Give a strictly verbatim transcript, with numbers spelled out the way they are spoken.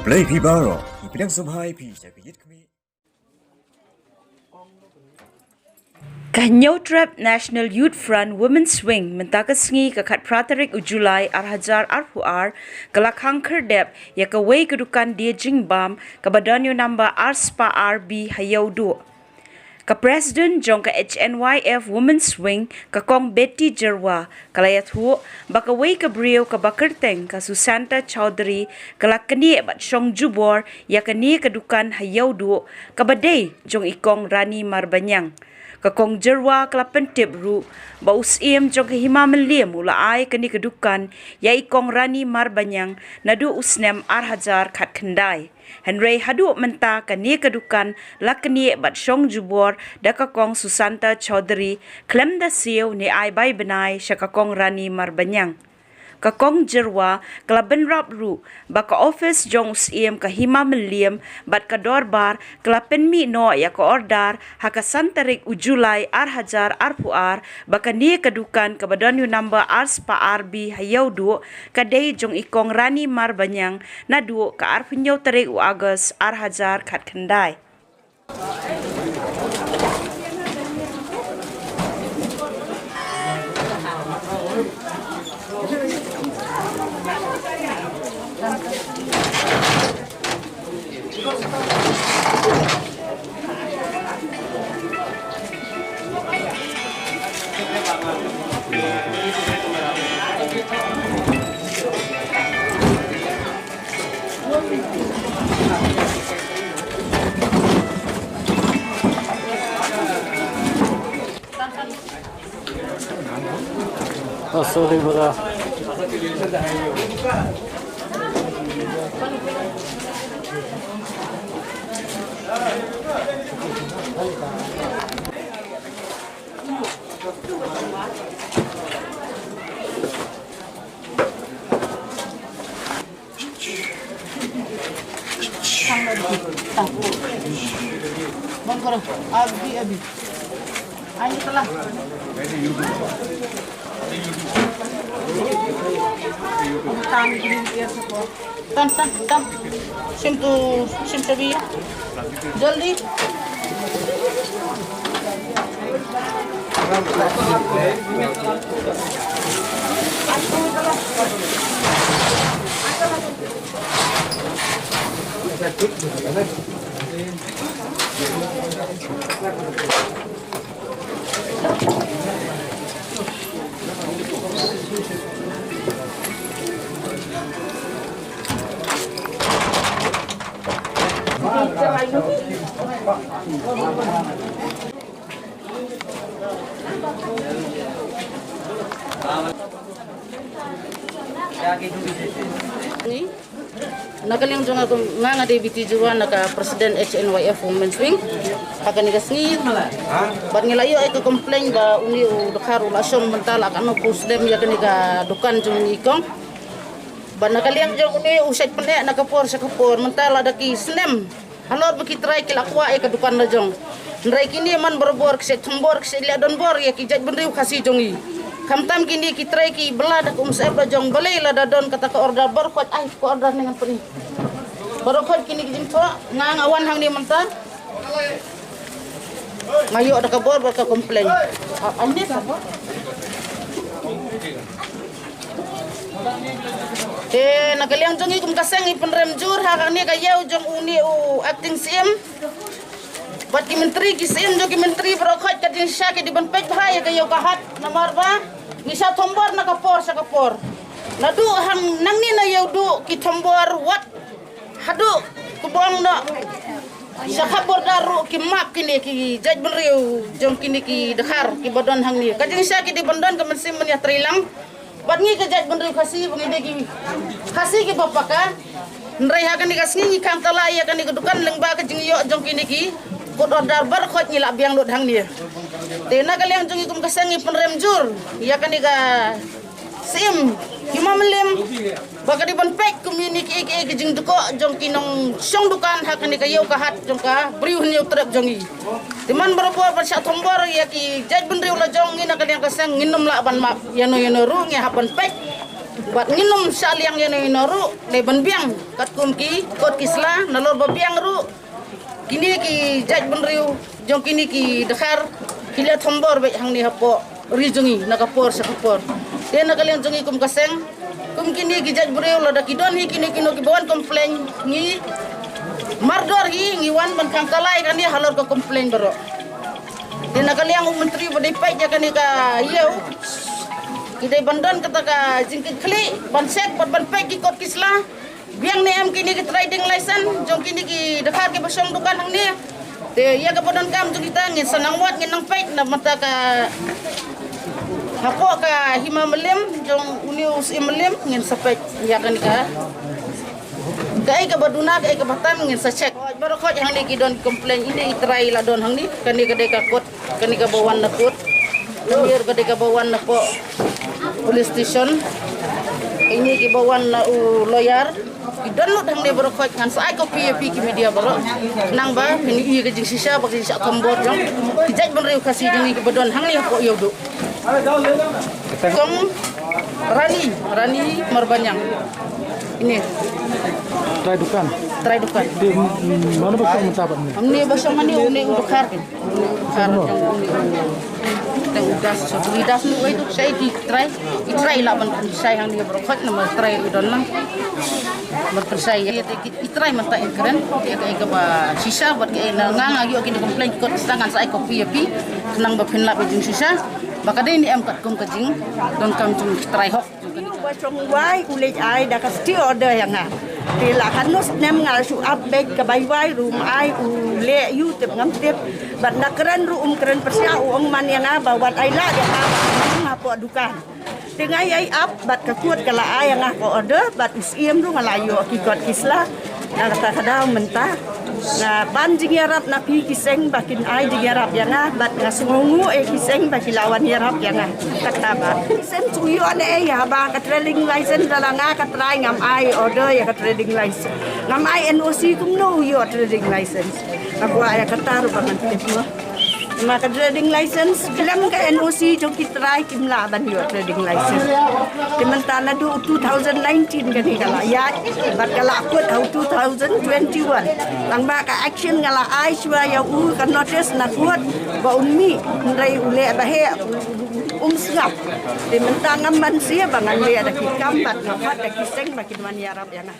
Khublei phi baroh, ngi pdiang sngewbha ïa phi sha ka ïit khmih. Ka Hynñiewtrep National Youth Front Women's Wing mynta ka sngi ka khatphra tarik u July ar hajar arphew ar ka la khang khyrdep ïa kawei ka dukan die jingbam kaba don ïa u number ar spah ar B ha Ïewduh. Ka President jong ka H N Y F Women's Wing, ka Kong Betty Jyrwa, ka la ïathuh ba kawei ka briew kaba kyrteng ka Susanta Chowdhury ka la knieh bad shong jubor ïa kane ka dukan ha Ïewduh kaba dei jong i Kong Rani Marbaniang. Ka Kong Jyrwa ka la pyntip ruh ba u Syiem jong ka Hima Mylliem u la ai kane ka dukan ïa i Kong Rani Marbaniang naduh u snem ar hajar khatkhyndai. Hynrei haduh mynta kane ka dukan la knieh bad shong jubor da ka Kong Susanta Chowdhury khlem da siew ne ai bai bnai sha ka Kong Rani Marbaniang. Ka Kong Jyrwa ka la bynrap ruh ba ka ophis jong u Syiem ka Hima Mylliem bad ka dorbar ka la pynmih noh ïa ka order ha ka san tarik u July ar hajar arphew ar ba kane ka dukan kaba don ïa u number ar spah ar B ha Ïewduh ka dei jong i Kong Rani Marbaniang naduh ka arphew hynñiew tarik u August ar hajar khatkhyndai. Oh, sorry, brother. बंद करो। अभी, अभी। आइए, चला। Tan, tan, tan. Shim tu, shim shabi ya. Jaldi. Ni, na ka liang jong nga, nga, nga dei Betty Jyrwa, nga ka President H N Y F Women's Wing. Ha kane ka sngi bad ngi la ïoh ïa ka complain ba une u dkhar u la shong mynta la katno phew snem ïa kane ka dukan jong i kong. Bad na ka liang jong une u shait pyneh na ka por sha ka por mynta la da ki snem. Halor ba ki trai ki la kwah ïa ka dukan la jong. Hynrei kine man barabor ki shait thombor, ki shait leh donbor ïa ki jaitbynriew Khasi jong i. Khamtam kine ki trai ki bylla da ka umsyep la jong, balei lada don kata ka order baroh khoit, ai, ka order ne ngan pyni. Baroh khoit kine ki jingthoh, nga, nga wan hangne mynta. Nga ïoh da ka bor bad ka complain. Ah, ah, ni sa. Te na ka liang jong ngi kum ka seng ngi pynrem jur ha kane ka ïew jong une u acting Syiem. Bad ki myntri, ki Syiem jong ki myntri baroh khoit, ka jingshisha ki dei ban peit bha ïa ka ïew ka hat namar ba ngi shah thombor na ka por sha ka por. Naduh hang nangne na Ïewduh ki thombor wat haduh kaba ong noh sha ka border ruh ki map kine ki jaitbynriew jong kine ki dkhar kiba don hangne. Ka jingshisha ki dei ban don ka mynsiem ban ïatreilang bad ngi ka jaitbynriew Khasi ba ngi dei ki Khasi kiba paka. Hynrei ha kane ka sngi ngi khang tala ïa kane ka dukan lyngba ka jingïoh jong kine ki court order baroh khoit ngi la biang lut hangne. Te na ka liang jong ngi kum ka seng ngi pynrem jur ïa kane ka Syiem Hima Mylliem ba ka dei ban peit kum ïa kine kiei kiei ki jingdukok jong ki nongshong dukan ha kane ka ïew ka hat jong ka Bri u Hynñiewtrep jong ngi. Te man barabor ban shah thombor ïa ki jaitbynriew la jong ngi na ka liang ka seng ngin ym lah ban map ïano ïano ruh, ngi hap ban peit Bad ngin ym shah liang ïa no ïa no ruh, dei ban biang katkum ki kot ki sla, nalor ba biang ruh kine ki jaitbynriew jong kine ki dkhar ki la thombor beit hangne hapoh ri jong ngi na ka por sha ka por. Te na ka liang jong ngi kum ka seng, kum kine ki jaitbynriew, lada ki don hi kino kino kiba wan complain, ngi mardor hi, ngi wan ban khang kalai kane halor ka complain baroh. Te na ka liang u Myntri ba dei peit ïa kane ka ïew, ki dei ban don kata ka jingkitkhlieh ban check bad ban peit ki kot ki sla, biang ne em kine ki trading license jong kine ki dkhar kiba shong dukan hangne. Te ïa kaba donkam jong kita ngin sa nang wad, ngin nang peit na bynta ka hapoh ka hima Mylliem jong une u Syiem Mylliem, ngin sa peit ïa kane ka, kaei kaba duna, kaei kaba tam, ngin sa check. Baroh khoit hangne ki don complain, ine i trai la don hangne, kane ka dei ka kot, kane kaba wan na kot. Kane ka dei kaba wan na ko police station. Ine kiba wan na u lawyer. Ki don lut hangne baroh khoit, ngan sa ai copy ïa phi ki media baroh. Nang ba phin ïohi ka jingshisha bad ka jingshah thombor jong ki jaitbynriew Khasi jong ngi kiba don hangne hapoh Ïewduh. Kong Rani, Rani Marbaniang. Ine. Trai dukan. Trai dukan. Te, mm, mano ba shong mynta bad ne? Hangne ba shong hangne une u dkhar. Dkhar jong une u. Te u Das, so u Das nu wei tu shai ki trai. Ki trai lah ban shai hangne baroh khoit namar trai u don lang. Ban shai ïa te ki I trai mynta in kren, ïa kaei kaba shisha bad kaei, na nga nga ïoh kine complain kot, sa ngan sa ai copy ïa phi, khnang ba phin lap ïa jingshisha ba ka dei ne em katkum ka jingdonkam jong ki trai hok. Ba shong wai u leit ai da ka stay order ïa nga. Te la katno snem nga la shu ap beit, ka bai wai ruh um ai, u leh ïu tip ngam tip. Bad nga kren ruh um kren pyrshah, u ong man ïa nga ba wat ai lad ïa nga ba nga hapoh dukan. Te nga ïai ap bad ka kot ka la ai ïa nga ka order bad u Syiem ruh nga la ïoh ki kot ki sla. Nga kata ka daw mynta nga ban jingïarap na phi ki seng ba kin ai jingïarap ïa nga bad nga sngewnguh ïa ki seng ba ki la wan ïarap ïa nga. Kata ba ki seng shu ïoh ne ïa ba ka trading license, da la nga ka trai ngam ai order ïa ka trading license, ngam ai N O C, kumno u ïoh trading license? Nga kwah ïa kata ruh ba ngan tip mo. Ma ka trading license, khlem ka N O C jong ki trai kim lah ban ïoh trading license. Te mynta naduh two thousand nineteen kane ka la ïaid bad ka la kut ha u two thousand twenty-one. Tang ba ka action nga la ai shuwa ïa u, ka notice na kut ba un mih, hynrei u leh ba heh, um sngap. Te mynta ngam banse ba ngan leh da ki kam bad nga khot da ki seng ba kin wan ïarap ïa nga.